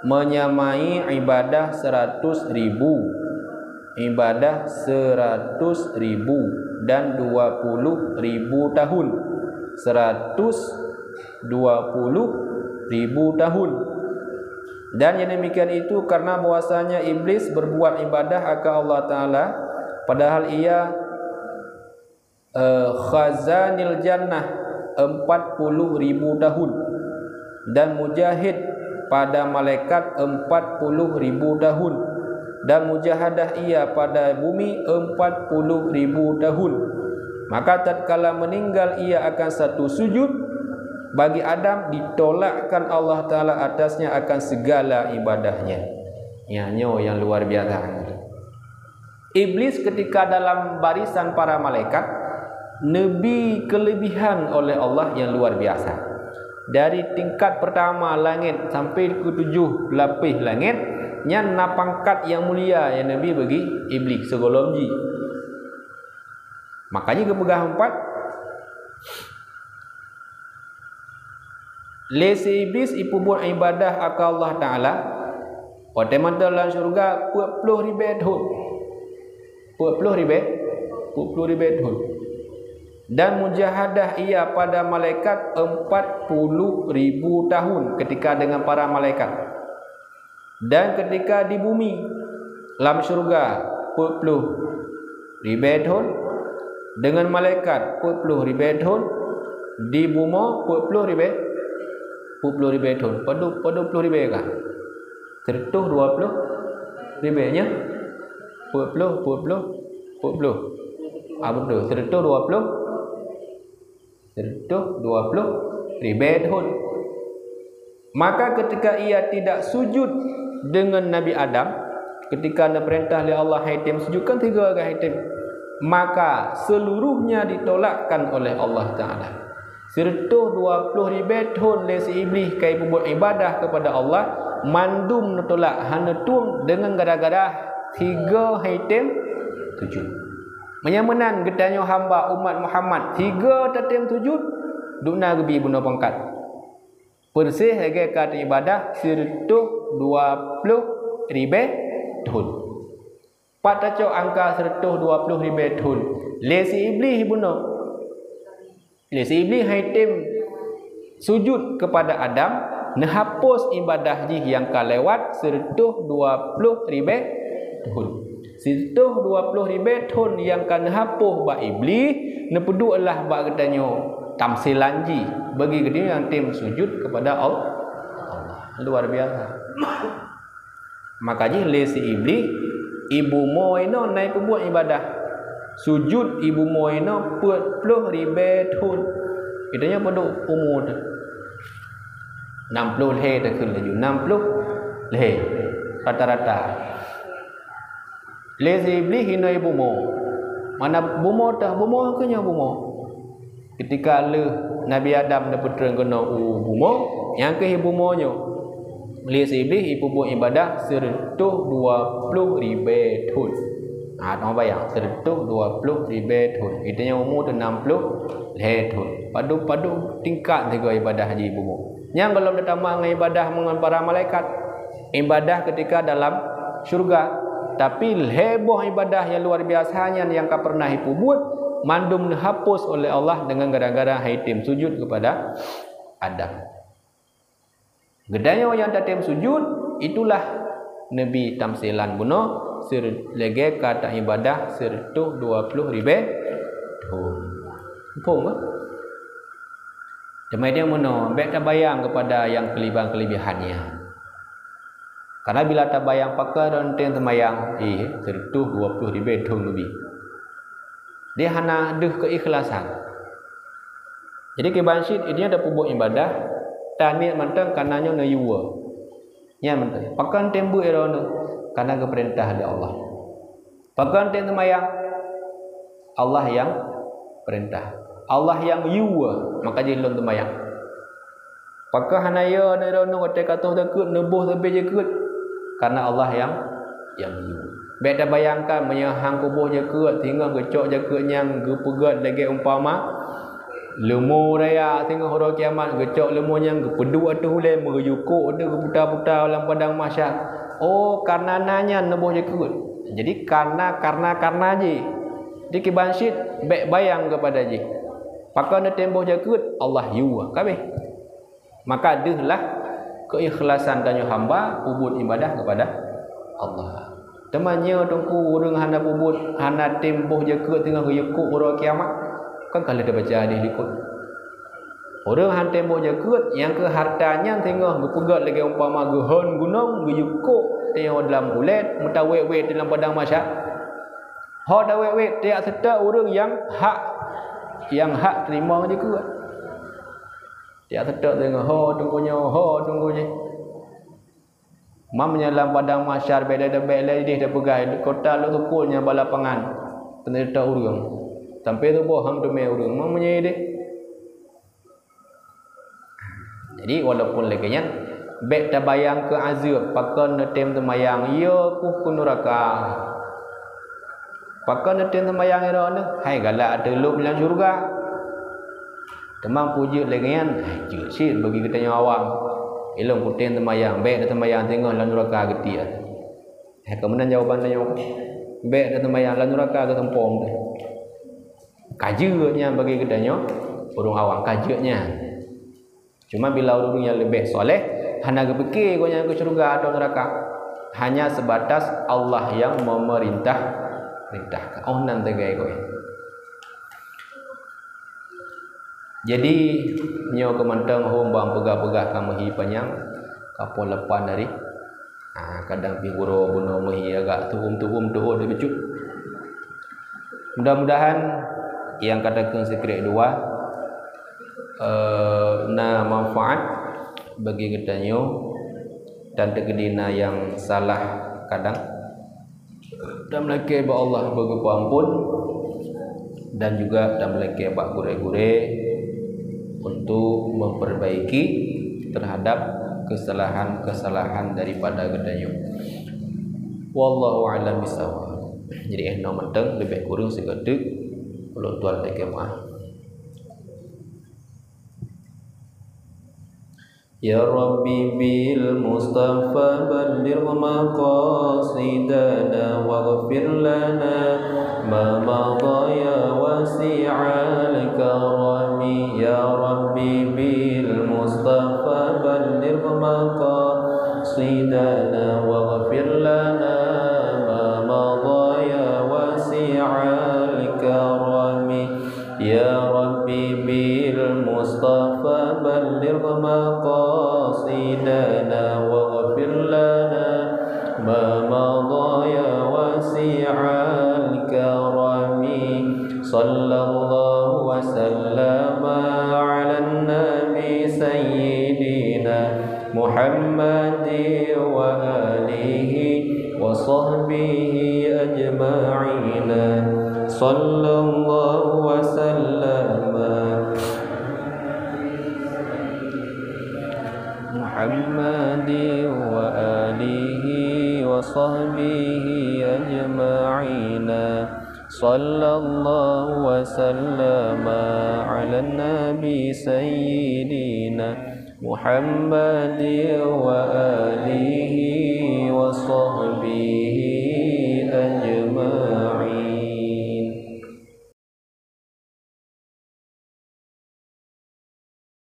menyamai ibadah seratus ribu, ibadah seratus ribu dan dua puluh ribu tahun. Seratus dua puluh ribu tahun. Dan yang demikian itu karena bahwasanya iblis berbuat ibadah akan Allah Ta'ala, padahal ia eh, khazanil jannah empat puluh ribu tahun, dan mujahid pada malaikat empat puluh ribu tahun, dan mujahadah ia pada bumi empat puluh ribu tahun. Maka tatkala meninggal ia akan satu sujud bagi Adam, ditolakkan Allah Ta'ala atasnya akan segala ibadahnya. Nyan nyoe nyang luar biasa. Iblis ketika dalam barisan para malaikat, neubi kelebihan oleh Allah yang luar biasa. Dari tingkat pertama langit sampai ke tujuh lapis langit, nyan na pangkat yang mulia yang neubi bagi Iblis sigohlom jih. Makanya geupeugah empat, lé si Iblis ipeubuet ibadah akan Allah Ta'ala, Watée mantong lam syeuruga peuet ploh ribée thon. Peuet ploh ribée, peuet ploh ribée thon. Dan mujahadah ia pada malaikat empat puluh ribu tahun ketika dengan para malaikat. Dan ketika di bumi, lam syeuruga peuet ploh ribée thon, dengan malaikat peuet ploh ribée thon, di bumoe peuet ploh ribée, peuet ploh ribée thon. Padub, padub ploh ribée ka? Seureutôh dua ploh ribée nyan. Peuet ploh, peuet ploh, peuet ploh. Ah, beutôi, seureutôh dua ploh. Seureutôh dua ploh ribée thon. Maka ketika ia tidak sujud dengan Nabi Adam, ketika neupeurintah lé Allah hai tem sujud, kan tiga gah hai tem, maka seluruhnya ditolakkan oleh Allah Taala. Seureutôh dua ploh ribée thon lé si Iblih ka ipeubuet ibadah kepada Allah, mandum neutolak hana tueng deungon gara-gara tiga hai tem sujud. Meunyoe meunan geutanyoe hamba umat Muhammad tiga tatem sujud, duna geubi bunoe pangkat. Peureséh lagée ka teuibadah seureutôh dua ploh ribée thon. Pat tacok angka seureutôh dua ploh ribée thon? Lé si Iblih bunoe. Lé si Iblih hai tem sujud kepada Adam, neuhapus ibadah jih nyang ka lewat seureutôh dua ploh ribée thon. Seureutôh dua ploh ribée thon nyang ka neuhapus bak Iblih, neupeuduek lah bak geutanyoe tamsilan jih bagi geutanyoe nyang tem sujud kepada Allah. Luar biasa. Maka jih lé si Iblih, i bumoe inoe na ipeubuet ibadah. Sujud i bumoe inoe peuet ploh ribée thon. Geutanyoe padub umu teuh? Nam ploh lhée takheun laju, nam ploh lhée rata-rata. Lé si Iblih inoe i bumoe. Mana bumoe teuh? Bumoe keuh nyoe bumoe. Ketika lheueh Nabi Adam neupeutrön keunoe u bumoe, nyang keuh i bumoe nyoe, lé si Iblih ipeubuet ibadah seureutôh dua ploh ribée thon. Ha, teuma bayang, seureutôh dua ploh ribée thon. Geutanyoe umu teuh nam ploh lhée thon. Padub-padub tingkat sigoe ibadah jih i bumoe. Nyang gohlom teutamah ngon ibadah ngon para malaikat. Ibadah ketika dalam syurga. Tapi lhée boh ibadah nyang luar biasa nyan nyang ka pernah ipeubuet, mandum neuhapus oleh Allah deungon gara-gara hai tem sujud kepada Adam. Geutanyoe nyang tatem sujud, itulah neubi tamsilan bunoe, seureut-, lagée ka taibadah seureutôh dua ploh ribée thon. Muphom, kan? Teuma idéh meunoe, bék tabayang keupada nyang keulebihan-keulebihan nyan. Karena bila tabayang pakon droeneuh tem seumayang, eh, seureutôh dua ploh ribée thon leubeh. Dia hana deuh keuikhlasan. Jadi kiban cit, idéh tapeubuet ibadah, taniet mantong kana nyoe neuyue. Nyan mantong. Pakon tem beuet droeneuh, kana geupeurintah lé Allah. Pakon tem seumayang? Allah nyang peurintah. Allah nyang yue, maka jih lôn seumayang. Pakon hana yue droeneuh watée ka toh jakeuet, neuboh sabe jakeuet? Karena Allah nyang, nyang yue. Bék tabayangkan meunyoe han kuboh jakeuet, singoh geucok jakeuet nyan geupeugét lagée umpama leumo raya, singoh uroe kiamat geucok leumo nyan geupeuduek ateueh ulée, meugeuyue kok ateueh geuputa-puta lam padang mahsyar. Oh, karena na nyan neuboh jakeuet. Jadi, karena, karena, karena jih. Jadi, kiban cit bék bayang keupada jih. Pakon neutem boh jakeuet, Allah yue, ka abéh. Maka deuhlah keuikhlasan tanyoe hamba peubuet ibadah keupada Allah. Teuma nyoe teungku ureuëng hana peubuet, hana tem boh jakeuet teungoh geuyue kok uroe kiamat, kan ka lheueh tabaca hadih likot. Ureuëng han tem boh jakeuet, nyang keu hareuta nyan singoh geupeugét lagée umpama geuhon gunong, geuyue kok teungoh lam ulée, meutawét-wét lam padang mahsyar. Ho tawét-wét, tajak seutôt ureuëng nyang hak, nyang hak teurimong jakeuet. Tajak seutôt singoh, ho teungku nyoe, ho teungku jih. Mam nyan lam padang mahsyar bék lé, bék lé idéh tapeugah, kota lôn seupôt nyan bak lapangan. Teuntée ureuëng. Sampoe suboh han teumé ureuëng. Mam nyan idéh. Jadi, walaupun lagée nyan, bék tabayang keu azeub, pakon neutem seumayang, yue keuh keu nuraka. Pakon neutem seumayang droeneuh, hai galak ateueh lôn lam syeuruga. Teuma peue jeuet lagée nyan, hai jeuet cit bagi geutanyoe awam. Ilôn kutem seumayang, bèk taseumayang singoh lam nuraka geutiek. Hai, keu meunan jawaban tanyoe. Bèk taseumayang lam nuraka geuteumpông teuh. Ka jeuet nyan bagi geutanyoe ureuëng awam, ka jeuet nyan. Cuma bila ureuëng nyang leubeh soleh, hana geupike gobnyan keu syeuruga atau neuraka. Hanya sebatas Allah yang memerintah, perintahkan. Oh, nan teugai gobnyan. Jadi, nyoe keu mantong hom bang peugah-peugah ka meuhi panyang, ka poh lapan hari. Ah, kadang pih guro bunoe meuhi agak tuhom-tuhom tuwoe di bacut. Mudah-mudahan nyang ka takheun sikrek dua, eh, na manfaat bagi geutanyoe dan teukeudi na nyang salah kadang. Dan meulakée bak Allah beugeupeuampon, dan juga dan meulakée bak gurée-gurée untuk memperbaiki terhadap kesalahan-kesalahan daripada geutanyoe. Wallahu a'lam bishawab. Jadi, eh, nyoe mantong, leubeh kureueng sigoe teuk, ulôn tuan lakée meu'ah. يا رب بالمصطفى بلغ مقاصدنا واغفر لنا ما مضى يا واسع الكرم. يا رب بالمصطفى بلغ مقاصدنا واغفر لنا ما مضى يا واسع الكرم. يا رب بالمصطفى بلغ مقاصدنا واغفر لنا ما مضى يا واسع الكرم. صلى الله وسلم على النبي سيدنا محمد وآله وصحبه أجمعين. صلى الله وسلم محمد وآله وصحبه أجمعين. صلى الله وسلم على النبي سيدنا محمد وآله وصحبه